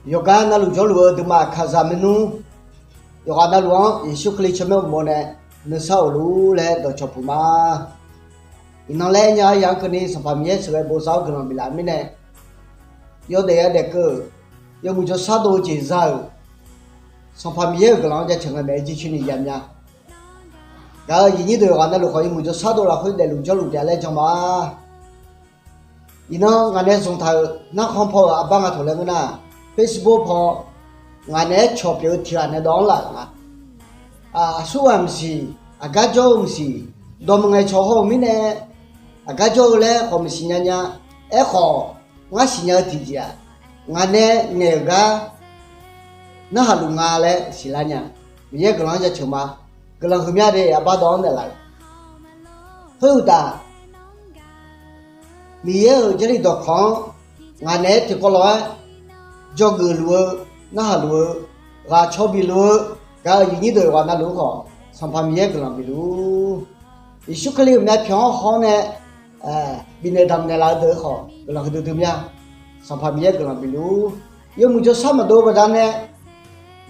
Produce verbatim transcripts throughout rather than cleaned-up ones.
Yawqgar navluf jawrluf-eu duimaf kaqzaq maernmr, yawqghaq navluf-anr Yeqsur Kali tsawrmyanr uqmov nae nuisar of luf-ur laer dawqcawq puq ma. Iqnan laer nya yaq-anr keuvni Sanqpaq Miqyaer sheuqghae bosav-awr guiqlanq biflaf-eu mirnae, yawdaef yadaef keuv-euq, yawmuiq jawrshar dov-eu jeq za-euq, Sanqpaq Miqyaer-euq guiqlanq-anr jaceuq ngae maeq-aer jircoer ni ya mya. Gaq-euq aqyuif nyir deuq yawqghaq navluf khawf yawmuiq jawrshar dov lafkhoer daefluf jawrluf taef-a laer jan ma. Iqnan ngaq nae zanqtaq-euq narkhan paw-euq arbar nga taq laer ngeur nar, Facebook paw ngaq naeq-aer cawq pyeuf-eu tiq ghaq nae dawv-anr laf-euq nga. Aqsurghaq maqsiq, aqgar jawr-eu maqsiq, dawqmaeq ngaeqcawq haw-euq mirnae, aqgar jawr-eu laer khawf maqsiq nya nya. Aerkhawf, ngar siqnya-eu tiqjeq-aq, ngaq nae ngaeq-euq gar narhaq luf nga laer siqlar nya. Miqyaer guiqlanq-anr jaceuq ma. Guiqlanq huiqmya de arbar dawv-anr naeqlaf-euq. Khoeruqtaf, Miqyaer-euq Jarlif dawqkawq-anr ngaq naeq-aer tiqkawv lof-aer dzawgeuf luf-eu, narhaq luf-eu, ghaq caw bif luf-eu, gaq-euq aqyuif nyir deuq yawqghaq navluf-ur khawf, Sanqpaq Miqyaer guiqlanq bif luf-ur. Yeqsur Kali-euq myavpyawq-anr haw-awr nae bifnaeq damqnaeq laf-eu deuq-eu khawf guiqlanq huiqdui dui mya. Sanqpaq Miqyaer guiqlanq bif luf-ur. Yawmuiq jawrshar maqdov-eu baqdanae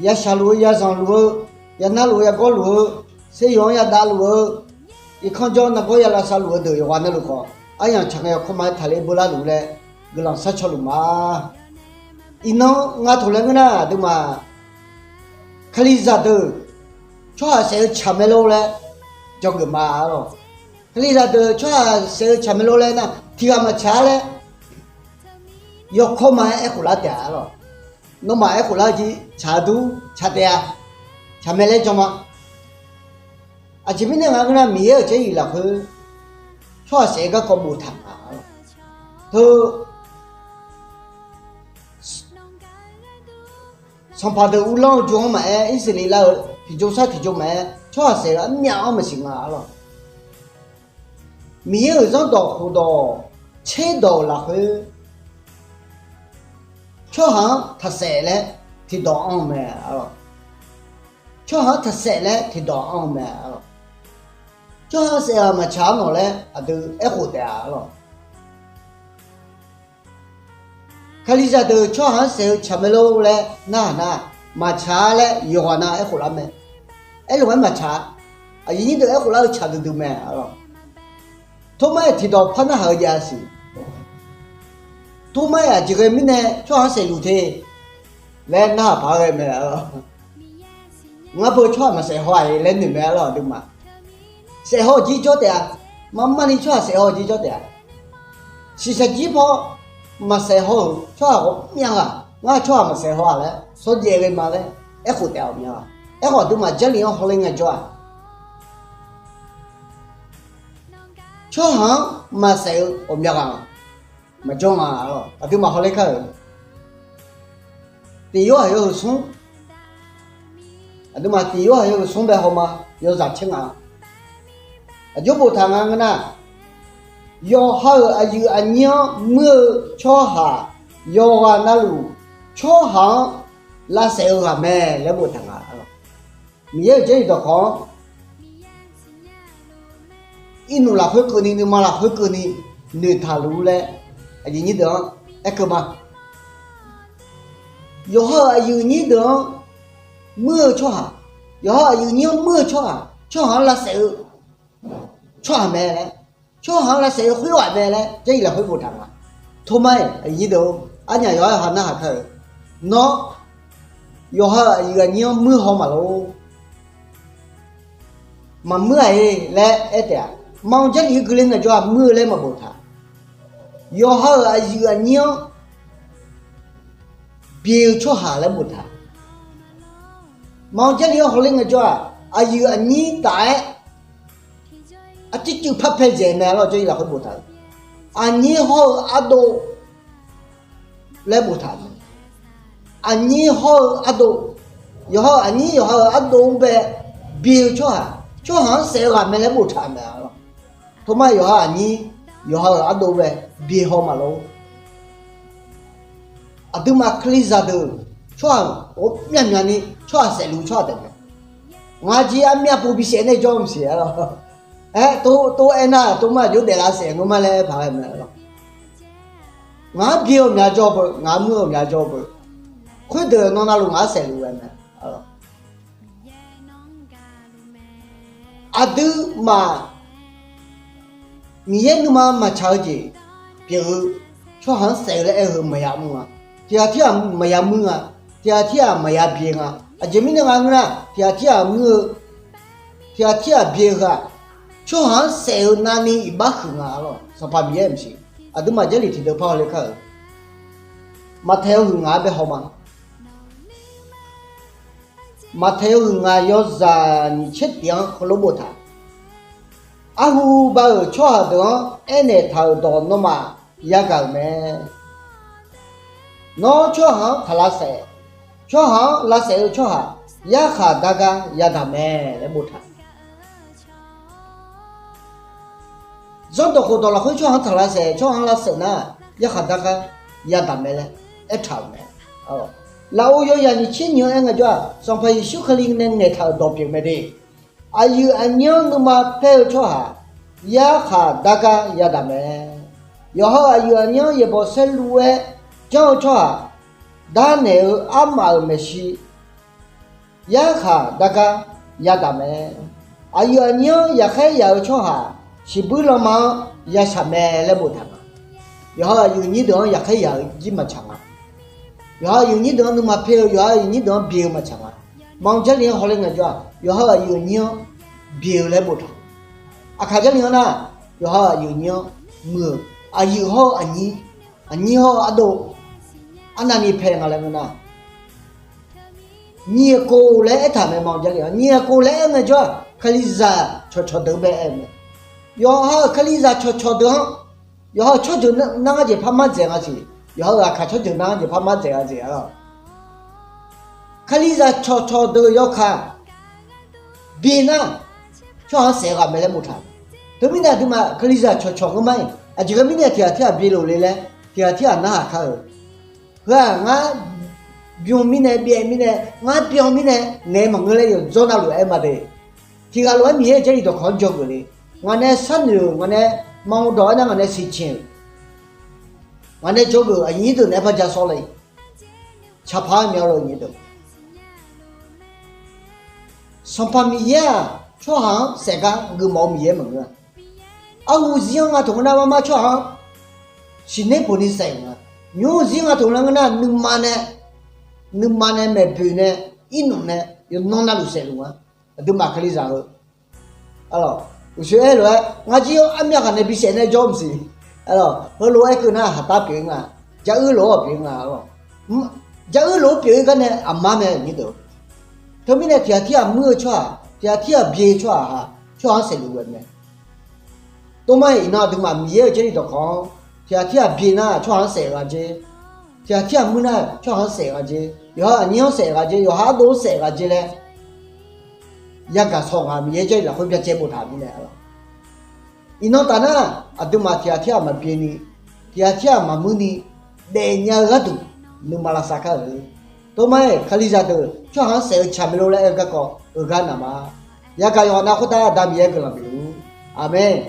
yashaq luf-eu, yazanq luf-eu, yanar luf-eu, yagawr luf-eu, seryawq-anr yadav luf-eu, irkanr jawr nargawr yalavsav luf-eu deuq yawqghaq navluf khawf, aryamq tsaq ngae yawkawr ma-aer taqler beular luf laer guiqlanq sharcaw luf ma. Iqnan nga taq laer ngeur nar, aqduimaf kalizaq deuq tsawrhaq saef-eu tsaq mae lor laer dzawgeuf ma-a lor. Kalizaq deuq tsawrhaq saef-eu tsaq mae lor laer nar, tiq ghaq maqtsaq-a laer yawkawr ma-aer aerkhof lar taef-a lor. Nawmaf aerkhof lar-eu jeq tsaq-eu dur tsaq taef-a, tsaq mae laer jan ma. Aqjeq mirnae nga ngeur nar, Miqyaer-euq Jarlif lafkhoer tsawrhaq saef-eu garkawv boftaq nga-a lor. Teu Sanqpaq deuq uvlanr-eu jov-anr maqaer, Irsaqleqlav-euq tiqjov sar tiqjov maqaer, tsawrhaq saef-eu armyav-anr maqsiq nga-a lor. Miqyaer-euq zanrdawq khofdawq tserdawq-euq lafkhoer, tsawrhaq-anr taqsaef laer tiqdawq anr-eu mae-a lor. Tsawrhaq-anr taqsaef laer tiqdawq anr-eu mae-a lor. Tsawrhaq saef-aq maqtsaq-a nawq laer aqdui aerkhof taef-a lor. Kalizaq deuq tsawrhaq-anr saef-eu tsaq mae lor laer narhaq nar, maqtsaq-a laer yawqghaq na aerkhof lar mae. Aerlof-aer maqtsaq-a. Aqyuif nyir deuq aerkhof lar-eu tsaq duidui mae-a lor. Tormar-iq tiqdawq par narhaq-eu jav siq. Tormar-iq aqjeq ghae mirnae tsawrhaq-anr saefluf te laer narhaq paq-aer ghae mae-a lor. Ngar beu tsawrhaq maqsaef haw-aq laer noeq mae-a lor aqduimaf. Saef haw-eu jir jawr taef-a. Marmarni tsawrhaq saef haw-eu jir jawr taef-a. Shiqshaq jir paw maqsaef haw-euq tsawrhaq ghawqmyav ghaq, ngar tsawrhaq maqsaef haw-aq laer shawrjaev ghae ma laer aerkhof taef-a ghawqmyav ghaq. Aerkhawf aqduimaf Jarlif-anr hawler ngaejawr-aq, tsawrhaq-anr maqsaef-eu ghawqmyav ghaq maqjawr nga-a lor. Aqduimaf hawler kar-euq Tiq Yorhaq yawhuiq smr, aqduimaf Tiq Yorhaq yawhuiq smr bae haw ma, yawzaq caer nga. Aqjox boftaq nga ngeur nar, yawqha-euq aqyuif aqnyir-anr muir-eu tsawrhaq yawqghaq navluf tsawrhaq-anr lavsaef-eu ghaq mae laer boftaq nga-a lor. Miqyaer-euq Jarlif dawqkawq-anr irnmq lafkhoer keuvni, nuima lafkhoer keuvni noeqtaq luf-ur laer aqyuif nyir deuq-anr aerkeuv ma. Yawqha-euq aqyuif nyir deuq-anr muir-eu tsawrhaq, yawqha aqyuif nyir-anr muir-eu tsawrhaq, tsawrhaq-anr lavsaef-eu tsawrhaq mae laer, tsawrhaq-anr lavsaef-eu khoerghaq mae laer Jarlif lafkhoer boftaq nga. Tormar-iq aqyuif nyir deuq-or, arnyaf yawqha yawqha narhaq kar-euq, nawr yawqha-euq aqyuif aqnyir-anr muir haw maqlor. Maqmuir-aq-e laer aer taef-a. Maqanr Jarlif-anr guiqle ngaejawr-aq muir-eu laer maqboftaq. Yawqha-euq aqyuif aqnyir-anr bi-eu tsawrhaq laer boftaq. Maqanr Jarlif-anr hawler ngaejawr-aq, aqyuif aqnyir taf-aer arcircuiv par pae dzaeq mae-a lor. Jarlif lafkhoer boftaq-euq, aqnyir hawr-eu ardov laer boftaq mae. Aqnyir hawr-eu ardov, yawqha-euq aqnyir yawqha-euq ardov-anr bae bi-eu tsawrhaq, tsawrhaq-anr saef-eu ghaq mae laer boftaq mae-a lor. Tormar yawqha aqnyir yawqha-euq ardov bae bi haw maqlor. Aqduimaf kalizaq deuq tsawrhaq ghawqmyani tsawrhaq saefluf tsawrhaq taef mae. Ngaq jeq armyav pov bisaef nae jawr maqsiq-a lor. Aer tov tov aernar, tormar aqjox daeflaf saef ngeur ma laer aer paq-aer mae-a lor. Ngaq-anr bi-eu myaq jawr beu, ngaq-anr muir-eu myaq jawr beu. Khoerdeuq nawr navluf ngaq-anr saefluf ghae mae. Aqduimaf Miqyaer nuima maqtsaq-eu jeq pyeuf-eu, tsawrhaq-anr saef-eu laer aer-eu heu maqya mr nga. Tiqghaq tirghaq maqya muir nga. Tiqghaq tirghaq maqya byae nga. Aqjeq mirnae nga ngeur nar, tiqghaq tirghaq muir-eu, tiqghaq tirghaq byae-eu heu-aq, tsawrhaq-anr saef-eu navni iqbax huiq nga lawq. Sanqpaq Miqyaer maqsiq. Aqduimaf Jarlif tiqdeuv par hawle kar-euq, Maqtaeq yawhuiq ngaq-anr bae haw ma. Maqtaeq yawhuiq ngaq yawzaq nyiq tser tiq-anr heulof boftaq, arhu ba-euq tsawrhaq deuq-anr aernaeq taq-euq dawq nawmaf yagaq-euq mae. Nawr tsawrhaq-anr taq lavsaef, tsawrhaq-anr lavsaef-eu tsawrhaq yarkhaq dar gar yadaq mae laer boftaq. Zanrdawq khofdawq lafkhoer tsawrhaq-anr taq lavsaef, tsawrhaq-anr lavsaef nar, yarkhaq dar gar yadaq mae laer aertaq-euq mae. Lafov yawyaq nyiq tser nyiq-anr aer ngaejawr-aq, Sanqpaq Yeqsur Kali nae ngaeqtaq-euq dawq pyeuf mae de. Aqyuif aqnyir-anr nuima paer-eu tsawrhaq yarkhaq dar gar yadaq mae. Yawqha-euq aqyuif aqnyir-anr yaeqbawq saerlu-aer janr-eu tsawrhaq, darnaeq-eu armaf-euq maeqshi yarkhaq dar gar yadaq mae. Aqyuif aqnyir-anr yaqkhaer yaq-eu tsawrhaq, siqbuir lanma-anr yashaq mae laer boftaq nga. Yawqha aqyuif aqnyir deuq-anr yaqkhaer yaq-eu jir maqtsaq nga. Yawqha aqyuif aqnyir deuq-anr nuima paer-eu, yawqha aqyuif aqnyir deuq-anr byae-eu maqtsaq nga. Maqanr Jarlif-anr hawle ngaejawr-aq, yawqha aqyuif aqnyir-anr byae-eu laer boftaq. Aqkaq Jarlif-anr nar, yawqha aqyuif aqnyir-anr muiq-eu, aqyuif hawr-eu aqnyir, aqnyir hawr-eu ardov, arnavni pae nga laer ngeur nar, nyiq aqkov laer aertaq mae. Maqanr Jarlif-anr nyiq aqkov laer aer ngaejawr-aq, Kalizaq cawqcawq deuq bae aer-eu mae. Yawqha-euq Kalizaq cawqcawq deuq-anr, yawqha-euq tsawrjeuq nar ngar jeq par mardzaeq nga siq. Yawqha-euq aqkaq tsawrjeuq nar ngar jeq par mardzaeq nga jeq arlawq. Kalizaq cawqcawq deuq yawkaq byae nar, tsawrhaq-anr saef ghaq mae laer boftaq. Teumirnae aqduimaf Kalizaq cawqcawq ngeur ma-iq, aqjeq ghae mirnae tiqghaq tirghaq byae lof le laer tiqghaq tirghaq narhaq kar-euq. Heu-aq ngar bym mirnae byaev mirnae, ngar byan mirnae ngaeq-eu maqngeur laer yawqdzawr navluf aer ma de. Tiqghaq lof-aer Miqyaer-euq Jarlif dawqkawq-anr dzawgeuf le. Ngaq nae sharnoeq-euq, ngaq nae maqmr dawq aernar ngaq nae siqceq-euq, ngaq nae dzawgeuf-euq aqnyir deuq naeq-aer par ja sawr le. Tsaqpaq-aer myavluf nyir deuq, Sanqpaq Miqyaer-aq tsawrhaq-anr saef gar geufmawf-eu Miqyaer maqngeur-a. Arhu zir-anr nga taq ngeur nar marmar tsawrhaq-anr siqner poqni saef-euq nga. Nymr zir nga taq ngeur nar nuima nae, nuima nae maeqboeq nae, irnmq nae yawqnan navluf saefluf nga. Aqduimaf Kalizaq heu, arlawq, uqshoe aer lof-aer ngar jir-awr armyav ghaq nae bisaef nae jawr maqsiq. Arlawq, heulof-aer keuv nar haqdar pyeuf-ir nga, jaruir lof-awr pyeuf-ir nga arlawq. Jaruir lof-aer pyeuf-ir gar nae aqmar mae nyir deuq. Teumirnae tiqghaq tirghaq muir-eu tsawrhaq, tiqghaq tirghaq byae-eu tsawrhaq-aq, tsawrhaq-anr saefluf ghae mae. Tov ma-iq iqnan aqduimaf Miqyaer-euq Jarlif dawqkawq-anr tiqghaq tirghaq byae nar tsawrhaq-anr saef gha jer, tiqghaq tirghaq muir nar tsawrhaq-anr saef gha jer, yawqha aqnyir-anr saef gha jer, yawqha ardov-anr saef gha jer laer yagaq saw nga. Miqyaer Jarlif lafkhoer byacaevni boftaq mirnae arlawq. Iqnan taf nar, aqduimaf tiqghaq tirghaq maqbyae ni, tiqghaq tirghaq maqmuir ni daefnya-eu gharduq nuima lavsav kar-euq. Tov ma-iq Kalizaq deuq tsawrhaq-anr saef-eu tsaq mae lor laer aer-eu garkawv heugar naq ma. Yagaq yawqha nav khoertav Aqda Miqyaer guiqlanq bif luf-ur. Aqmeq.